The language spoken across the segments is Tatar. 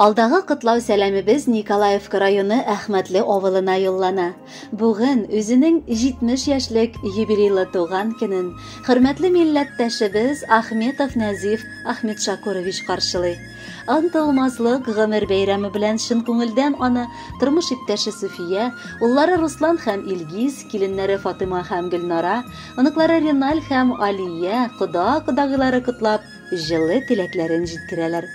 Алдагы котлау сәламебез Николаевка районы Әхмәтле авылына юллана. Бүген үзенең 70 яшьлек юбилейлы туган көнен хөрмәтле милләттәшебез Ахметов Нәзиф Ахметшакурович каршылый. Онытылмаслык гомер бәйрәме белән чын күңелдән аны тормыш иптәше Суфия, уллары Руслан һәм Илгиз, киленнәре Фатыйма һәм Гөлнара, оныклары Реналь һәм Алия, кода-кодагыйлары котлап, җылы теләкләрен җиткерәләр.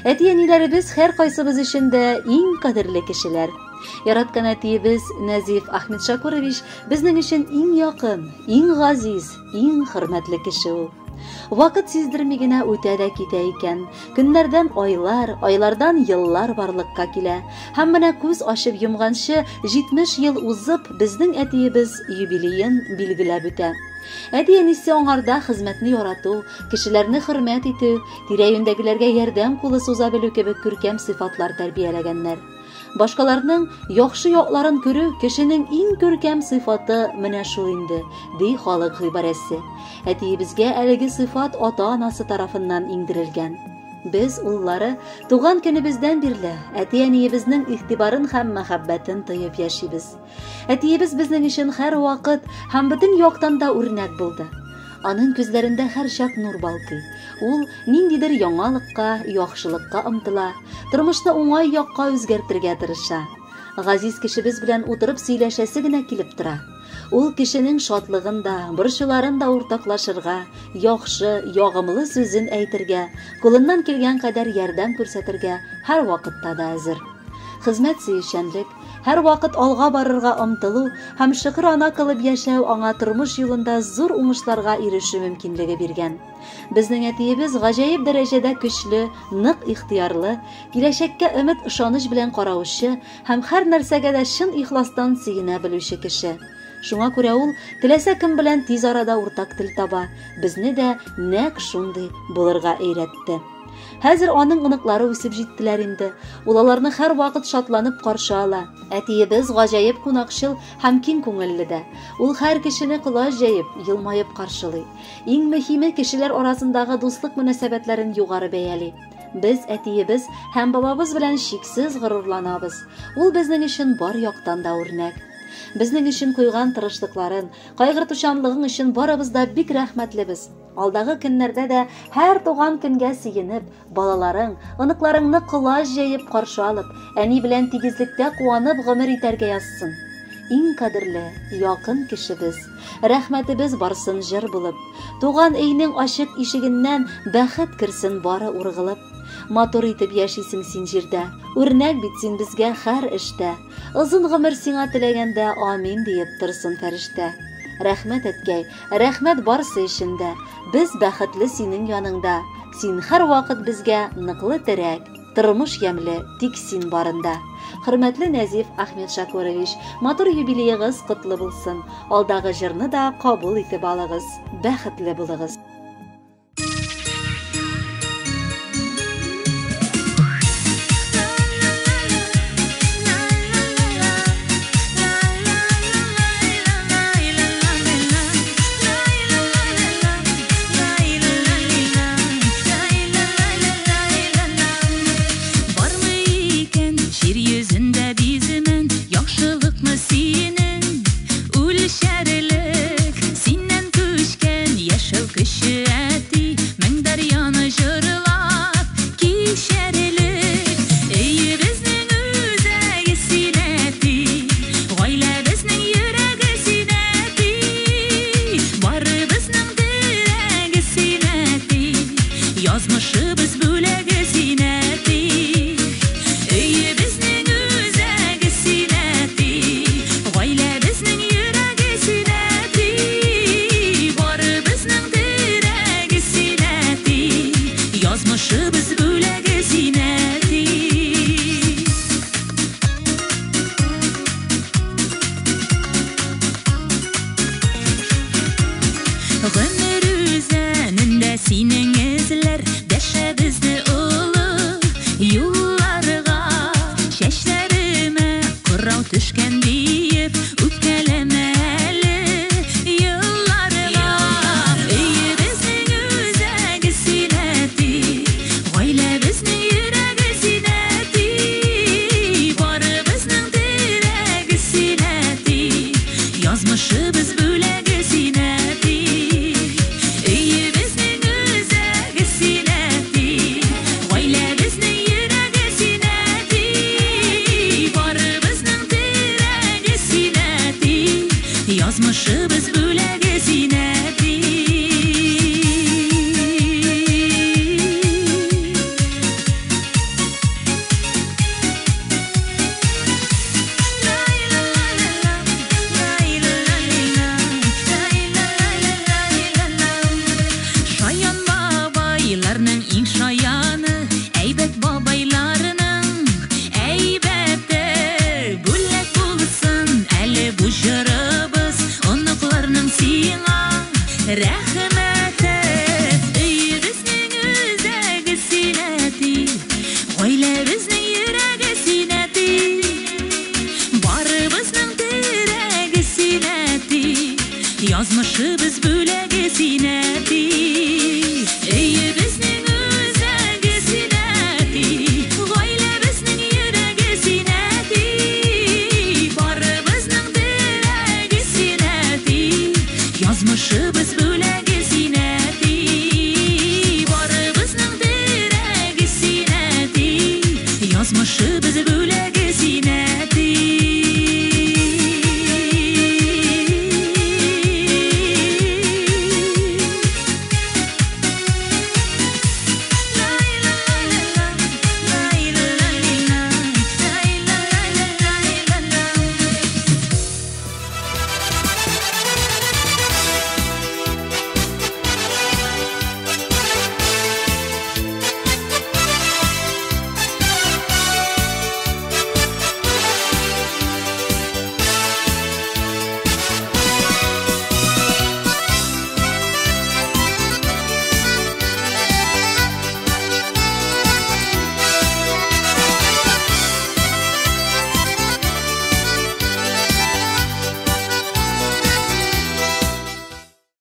Әти-әниләребез һәркайсыбыз өчен дә иң кадерле кешеләр. Яраткан әтиебез Нәзиф Ахметшакурович безнең өчен иң якын, иң газиз, иң хөрмәтле кеше ул. Вакыт сиздерми генә үтә дә китә икән. Көннәрдән айлар, айлардан еллар барлыкка килә. Һәм менә күз ачып йомганчы 70 ел узып, безнең әтиебез юбилеен билгеләп үтә. Әти-әнисе аңарда хезмәтне ярату, кешеләрне хөрмәт итү, тирә-юньдәгеләргә ярдәм кулы суза белү кебек күркәм сыйфатлар тәрбияләгәннәр. Башкаларның яхшы якларын күрү кешенең иң күркәм сыйфаты менә шул инде, ди халык гыйбарәсе. Әтиебезгә әлеге сыйфат ата-анасы тарафыннан иңдерелгән. Без, уллары, туган көнебездән бирле әти-әниебезнең игътибарын һәм мәхәббәтен тоеп яшибез. Әтиебез безнең өчен һәрвакыт һәм бөтен яктан да үрнәк булды. Аның күзләрендә һәрчак нур балкый. Ул ниндидер яңалыкка, яхшылыкка омтыла, тормышны уңай якка үзгәртергә тырыша. Газиз кешебез белән утырып сөйләшәсе генә килеп тора. Ул кешенең шатлыгын да, борчуларын да уртаклашырга, яхшы, ягымлы сүзен әйтергә, кулыннан килгән кадәр ярдәм күрсәтергә һәрвакытта да әзер. Хезмәт сөючәнлек, һәрвакыт алга барырга омтылу һәм шөкер ана кылып яшәү аңа тормыш юлында зур уңышларга ирешү мөмкинлеге биргән. Безнең әтиебез гаҗәеп дәрәҗәдә көчле, нык ихтыярлы, киләчәккә өмет-ышаныч белән караучы һәм һәр нәрсәгә дә чын ихластан сөенә белүче кеше. Шуңа күрә ул теләсә кем белән тиз арада уртак тел таба, безне дә нәкъ шундый булырга өйрәтте. Хәзер аның оныклары үсеп җиттеләр инде. Ул аларны һәрвакыт шатланып каршы ала. Әтиебез гаҗәеп кунакчыл һәм киң күңелле дә. Ул һәр кешене колач җәеп, елмаеп каршылый. Иң мөһиме, кешеләр арасындагы дуслык мөнәсәбәтләрен югары бәяли. Без әтиебез һәм бабабыз белән чиксез горурланабыз. Ул безнең өчен бар яктан да үрнәк. Безнең өчен куйган тырышлыкларын, кайгыртучанлыгың өчен барыбыз да бик рәхмәтлебез. Алдагы көннәрдә дә һәр туган көнгә сөенеп, балаларың, оныкларыңны колач җәеп каршы алып, әни белән тигезлектә куанып гомер итәргә язсын. Иң кадерле, якын кешебез, рәхмәтебез барсын җыр булып. Туган өйнең ачык ишегеннән бәхет керсен бары ургылып. Матур итеп яшисең син җирдә, үрнәк бит син безгә һәр эштә. Озын гомер сиңа теләгәндә амин диеп торсын фәрештә. Рәхмәт, әткәй, рәхмәт барсы өчен дә. Без бәхетле синең яныңда. Син һәрвакыт безгә ныклы терәк. Тормыш ямьле, тик син барында. Хөрмәтле Нәзиф Ахметшакурович, матур юбилеегыз котлы булсын. Алдагы җырны да кабул итеп алыгыз. Бәхетле булыгыз. Бармы икән җир йөзендә биземен яхшылыкны синең үлчәрлек синнән күчкән яшәү көче әти мең дәрьяны җырлап кичәрлек өебезнең үзәге син әти гаиләбезнең йөрәге син әти барыбызның терәге син әти язмышыбыз бүләге син әти өебезнең үзәге син әти гаиләбезнең йөрәге син әти барыбызның терәге син әти язмышыбыз бүләге син әти. Гомер үзәнендә синең эзләр дәшә безне олы юлларга. Чәчләремә кырау төшкән диеп үпкәләмә әле елларга. Өебезнең үзәге син әти, гаиләбезнең йөрәге син Малайларның иң шаяны, әйбәт бабайларның әйбәте. Бүләк булсын әле бу җырыбыз, оныкларның сиңа рәхмәте. Өебезнең үзәге син, әти, гаиләбезнең йөрәге син, әти. Барыбызның терәге син, әти, язмышыбыз бүләге син, әти. Өебезнең үзәге син, әти, гаиләбезнең йөрәге син, әти. Барыбызның терәге син, әти, язмышыбыз бүләге син, әти. Барыбызның терәге син, әти, язмышыбыз